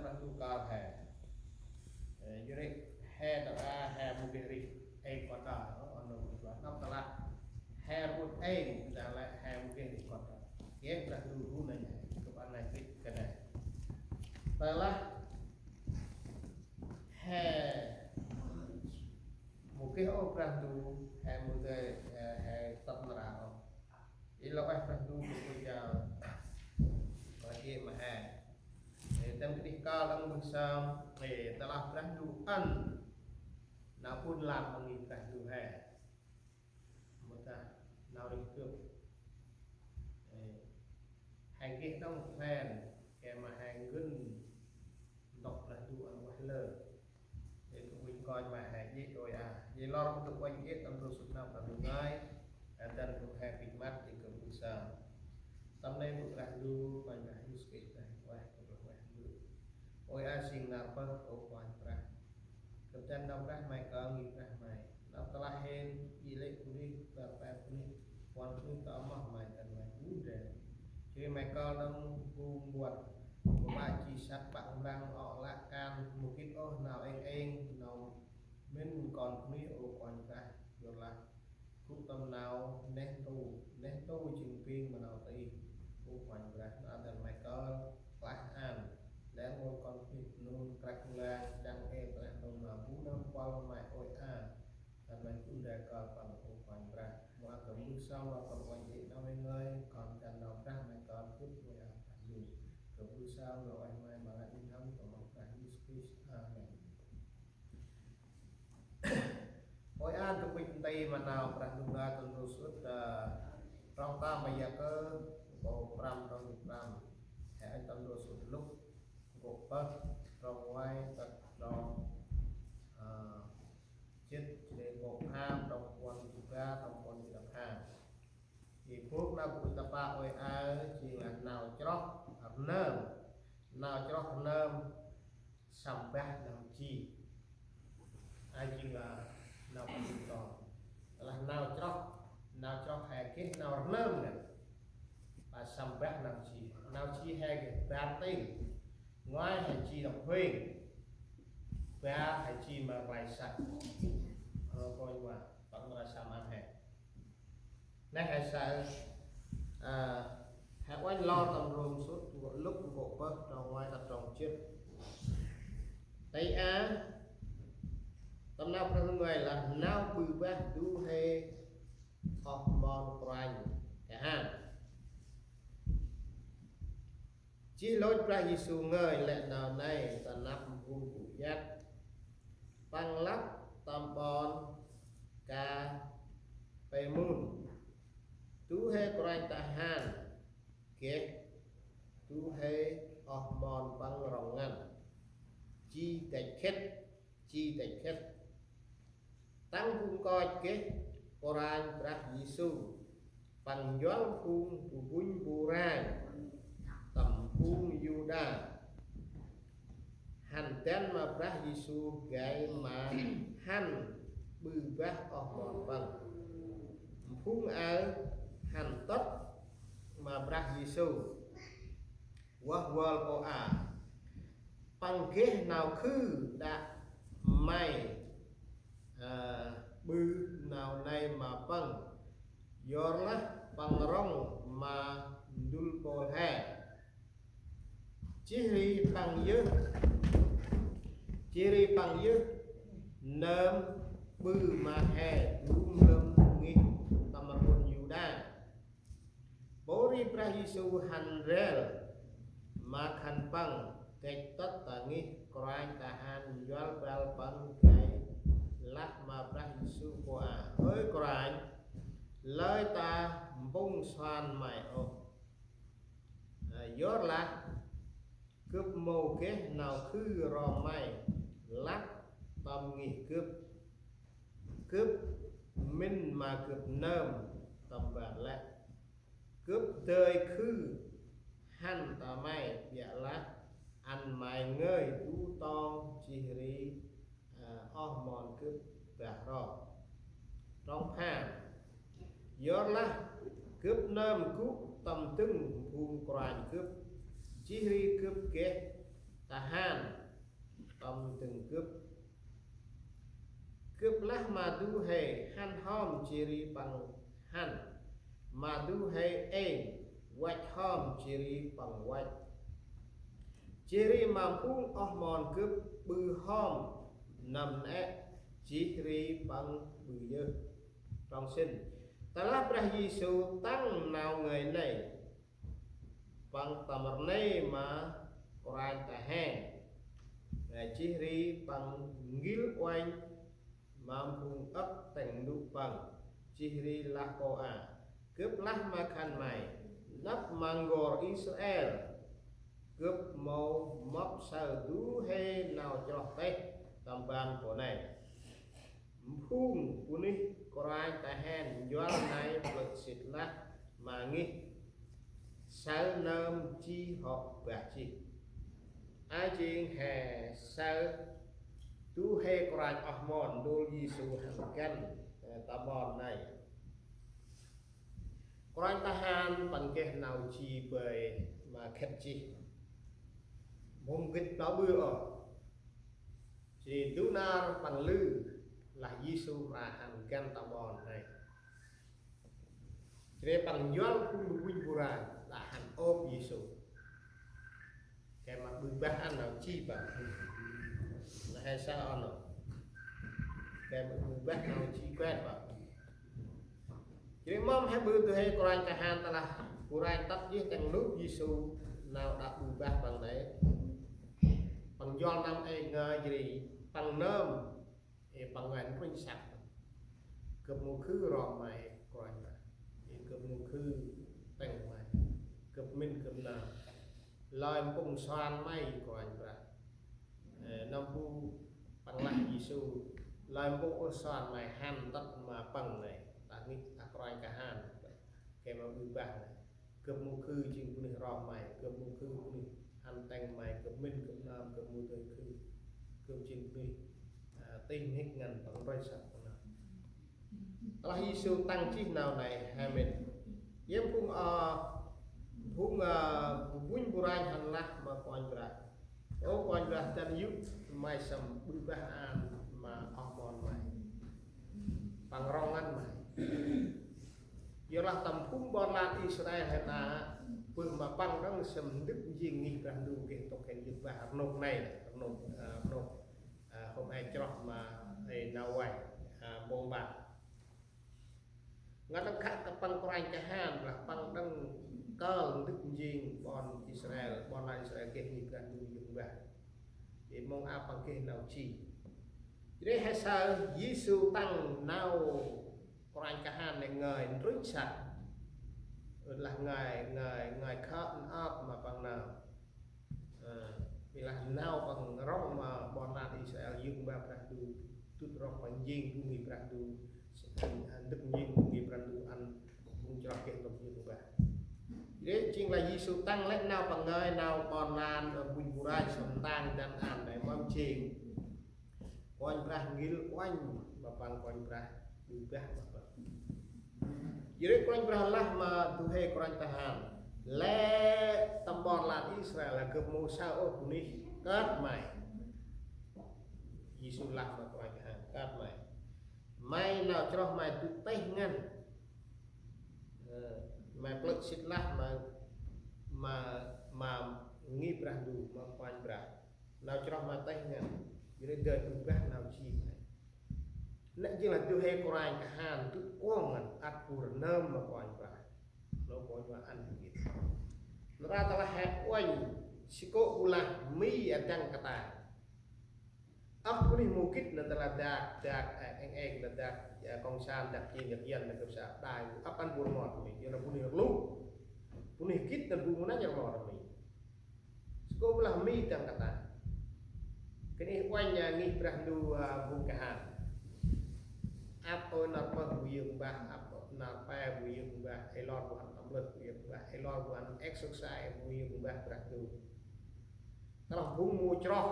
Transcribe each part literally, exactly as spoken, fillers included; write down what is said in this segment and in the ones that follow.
Brah Ndu kơl he. Ơ, yor ri he ta a he mâu geh rêh êng kon đơ, ơ, nơm Brah Ndu năp tơlah he rvăt êng, ta lĕ he mâu geh rêh kon đơ. Geh Brah Ndu bu nây he, kơp ăn nây gĭt kơt nây. Tơlah he mâu geh ôh Brah Ndu, he mâu geh, he, he tât nar aơ ôh. I lŏ ueh Brah Ndu kơt bu jao. Kơt jêh ma he. Ê, tâm kơt nây kơl đŏng bơh sơm. Ê, tơlah Brah Ndu ăn nau ƀon lan ma ngih Brah Ndu he. Mâu tah nau rêh gâp. Ê, he geh đŏng phen, gay ma he ngăn ntŭk Brah Ndu ăn ueh lơ. Ê, kơt uănh nkoch ma he jê̆ ôi a. Jêh lor kơt uănh jê̆ tâm ndrôl sŭt nau Brah Ndu ngơi. Ê, dăn kơt he pĭt măt, ê, kơt bơh sơm. Tâm nây bơh Brah Ndu, Kôranh Brah Yêsu Krist, Brah ueh, kơt ueh Ndu. Ôi a, jêng nar pơh, ơ Kôranh Brah. Kơt dăn nau Brah May kơl ngih Brah May. Nau tơlah hên, i lê̆ bunuyh, bar bar bunuyh, puăn bunuyh ta moh May, dăn May bu ndrel. Jêh ri May kơl đŏng bu mbuăt. Bơh bă ji săk păng mblang, ŏk lăk kan, mâu gĭt ôh nau êng êng, nau mĭn kon bunuyh, ơ Kôranh Brah, yorlah gŭ tâm nau neh ntu, neh ntu jêng bêng ma nau tih. Ơ Kôranh Brah, nau dăn May kơl klah ăn, lĕ rngôch kon bunuyh nơm krăk nklang, dăng ê tơlah nơm nau bu nơm kuăl May ôi a. Dăn May bu ndrel kơl păng, ơ Kôranh Brah. Mâu ăn kơt bơh sơm, lor kơt uănh jê̆ nau May ngơi, kon dăn nau Brah May kơl gâp ôi a Brah Ndu. Kơt bơh sơm, lor ueh May ma lĕ inh hăm, kơt ma Brah Yêsu Krist. Amen. Ôi a, kơt bĭch nti ma nau Brah Ndu ngơi tâm ndrôl sŭt, ơ, trong ta ma Yakơ, nkô̆ prăm, trong jât prăm. He ăt tâm ndrôl sŭt Luk, nkô̆ pơh, trong nguay tât trong, ơ, jât, jêh ri nkô̆ pham, trong puăn jât ba, trong puăn jât pham. Ê, bôk nau bu ta pă ôi a, jêng lah nau chroh rnơm. Nau chroh rnơm sambah nau ji. A, jêng lah nau bu ta. Lah nau chroh, nau chroh he geh nau rnơm nây. Pă sambah nau ji. Nau ji he geh bar ting. Ngoay he ji đŏng huêng. Bar he ji ma rnglay săk. Ơ, kônh wa, păng rnglay săk ma he. Neh he saơ, ơ, he uănh lor tâm ndrôm sŭt, nkô̆ Luk, nkô̆ pơh, trong nguay tât trong jât. Tây a, tâm nau Brah Ndu ngơi lah nau ƀư bah du huê oh mon kôranh kahan. Jêh lôch Brah Yêsu ngơi lĕ nau nây ta năp phung gŭ iăt. Păng lăp tâm ƀon Kapernum. Du huê kôranh tahan geh du huê oh mon păng rŏng ngăn. Ji dăch khĭt, ji dăch khĭt. Tăng phung nkoch geh Kôranh Brah Yêsu, păng njuăl phung bu ƀŭnh bu ranh tâm phung Yuđa. Hăn dăn ma Brah Yêsu gay ma hăn ƀư bah oh mon păng. Phung aơ hăn tât ma Brah Yêsu. Wah wal ơ a. Păng geh nau khư đă may, ơ, ƀư nau nây ma păng. Yorlah păng rŏng ma ndŭl mpôl he. Jêh ri păng yơh, jêh ri păng yơh nơm ƀư ma he du mlâm ngih tâm rbŭn Yuđa. Pô ri Brah Yêsu hăn ndrel ma khân păng, geh tât ta ngih kôranh tahan njuăl băl păng gay lah ma Brah Yêsu pô a: Ơi Kôranh, lơi ta mpŭng suan may ôh. Ơ, yorlah gâp mâu geh nau khư rom may lăp tâm ngih gâp. Gâp mĭn ma gâp nơm tâm ban lĕ. Gâp dơi khư hăn ta may, ƀiălah ăn may ngơi du tong jêh ri, ơ, oh mon gâp bah ro. Trong pham. Yorlah gâp nơm gŭ tâm dâng phung kôranh gâp, jêh ri gâp geh tahan tâm dâng gâp. Gâp lah ma du huê hăn hom jêh ri păng hăn, ma du huê êng văch hom jêh ri păng văch, jêh ri ma phung oh mon gâp ƀư hom nâm nĕ jêh ri păng ƀư yơh. Trong sĭn, tơlah Brah Yêsu tăng nau ngơi nây, păng tâm rnê ma kôranh tahen, jêh ri păng n'gĭl uănh ma phung âk tĭng ndu păng, jêh ri lah kô̆ a: Gâp lah ma khân may, nđâp ma n'gor Israel, gâp mâu mâp saơ du huê nau chroh têh tâm ban pô nây. Phung bunuyh kôranh tahen njuăl nây plơ̆ sĭt lah ma ngih saơ nơm ji hŏ bah jêh. Aơ jêng he saơ du huê kôranh oh mon dôl Yêsu hăn găn, ơ, tâm ban nây. Kôranh tahen păng geh nau ji bơi ma khât jêh, mâu gĭt nau ƀư ôh. Jêh ri du nar păng lư lah Yêsu mra hăn găn tâm ban nây. Jêh ri păng njuăl phung bu ƀŭnh bu ranh đă hăn ôp Yêsu. Geh ma ƀư bah ăn nau ji păng. Lah he saơ ăn nau, geh ma ƀư bah nau ji kuet păng. Jêh ri mâm he ƀư du huê kôranh tahen tơlah bu ranh tât jêh tĭng ndu Yêsu nau đă ƀư bah păng nây. Păng njuăl nâm ê ngơi jêh ri păng nơm, ê păng ngơi ntrŭnh săk: Gâp mâu khư roh may Kôranh Brah. Ê gâp mâu khư tĭng may. Gâp mĭn gâp nơm. Lơi mpŭng suan may Kôranh Brah. Ê, nâm bu păng lah Yêsu: Lơi mpŭng ôh suan may hăn tât ma păng nây, ta ngih ta kôranh kahan, geh ma ƀư bah nây. Gâp mâu khư jêng bunuyh roh may, gâp mâu khư bunuyh hăn tĭng may, gâp mĭn gâp nơm, gâp mâu dơi khư. Gâp jêng bunuyh, ơ, tih mhĭk ngăn păng ntrŭnh săk păng nơm. Tơlah Yêsu tăng jêh nau nây, he mĭn. Yơh phung, ơ, phung, ơ, bu ƀŭnh bu ranh hăn lah ma Kôranh Brah: Ơ Kôranh Brah, dăn yô̆ may săm ƀư bah ăn ma oh mon may, păng rŏng ngăn may. Yorlah tâm phung ƀon lan Israel he nơh, bơh ma păng đŏng săm ndâk njêng ngih Brah Ndu geh ntŭk hên yơk bah rnôk nây, rnôk, ơ, rnôk, ơ, hôm e chroh ma, ê, nau vay, ơ, mpông bah. Ngăn đŏng khă kơ păng kôranh kahan, lah păng đŏng kơl ndâk njêng ƀon Israel, ƀon lan Israel geh ngih Brah Ndu yơk bah. Ê, mông a păng geh nau ji. Jêh ri he saơ Yêsu tăng nau kôranh kahan nây ngơi ntrŭnh săk. Ơ, lah ngơi, ngơi, ngơi khât nơp ma păng nơm. Ơ, bi lah nau păng rŏng ma ƀon lan Israel yơk bah Brah Ndu, dŭt rŏng păng njêng bu ngih Brah Ndu, ndâk njêng bu ngih Brah Ndu ăn phung chroh geh ntŭk yơk bah. Jêh ri jêng lah Yêsu tăng lĕ nau păng ngơi nau ƀon lan, ơ, ƀŭnh bu ranh săm ntang dăn ăn nây mâm jêng Kôranh Brah n'gĭl uănh ma păng, Kôranh Brah ƀư bah ma păng. Jêh ri Kôranh Brah lah ma du huê kôranh kahan: Lĕ tâm ƀon lan Israel lah gâp mâu saơ ôh bunuyh kơt may. Yêsu lah ma kôranh kahan: Kơt may. May nau chroh may dŭt têh ngăn. Ơ, may plơ̆ sĭt lah ma, ma, ma ngih Brah Ndu, ma Kôranh Brah. Nau chroh may têh ngăn. Jêh ri dơi ƀư bah nau ji may. Nĕ jêng lah du huê kôranh kahan dŭt kuŏng ngăn ăt bu rnơm ma Kôranh Brah. Nau Kôranh Brah ăn jêh. Nar aơ tơlah he uănh, si kô̆ bu lah Mi a dăng katang. Ăp bunuyh mâu gĭt nơh tơlah dak, dak, ơ, êng êng nơh dak, ơ, kông san, dak Chin, dak Yuăn nơh gâp sa đai, ăp ăn bu rmot Mi, jêng lah bunuyh rlu. Bunuyh gĭt nơh bu mâu năch rmot Mi. Si kô̆ bu lah Mi dăng katang. Kơnh ih uănh, ơ, ngih Brah Ndu, ơ, phung kahan. Ăp ôi nar pơh bu yơk bah, ăp nar pe bu yơk bah, ê lor bu ăn tâm lơh bu yơk bah, ê lor bu ăn exercise bu yơk bah Brah Ndu. Tơlah phung mâu chroh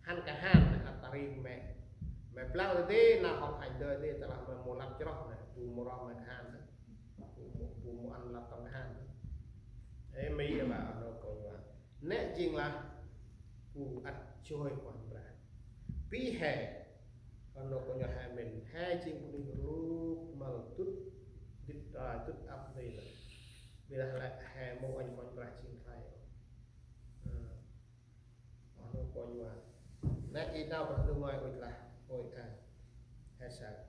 hăn kahan nây ăt ta ri mê̆. Mê̆ blau dadê nau hŏk hanh dadê, tơlah mê̆ mâu lăp chroh nây, bu mâu roh mê̆ kahan nây. Bu mâu, bu mâu ăn lăp tâm kahan nây. Ê, Mi đah ba, nô kông wa. Nĕ jêng lah bu ăt joi Kôranh Brah. Bi he, oh nô kônh va, he mĭn, he jêng bunuyh rluk mâl dŭt, dŭt, a, dŭt ăp nti nơh. Ƀiălah lĕ he mâu uănh Kôranh Brah jêng khlay ôh. Ơ, oh nô kônh va, nê i nau Brah Ndu ngơi ŭch lah, ôi a, he saơ.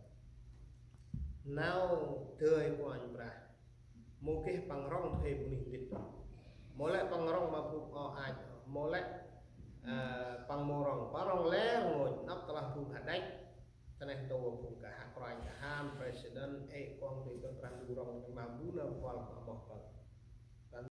Nau dơi Kôranh Brah mâu geh păng rŏng dơi bunuyh ndĭt. Mâu lĕ păng rŏng ma phung o ach, mâu lĕ, ơ, păng mâu rŏng, păng rŏng lĕ rngôch, nđâp tơlah phung hađăch. Ta neh ntu phung ka hăk kôranh, ka hăn president, ê kông dơi Kôranh Brah Ndu rŏng ma bu nơm kuăl ma moh păng.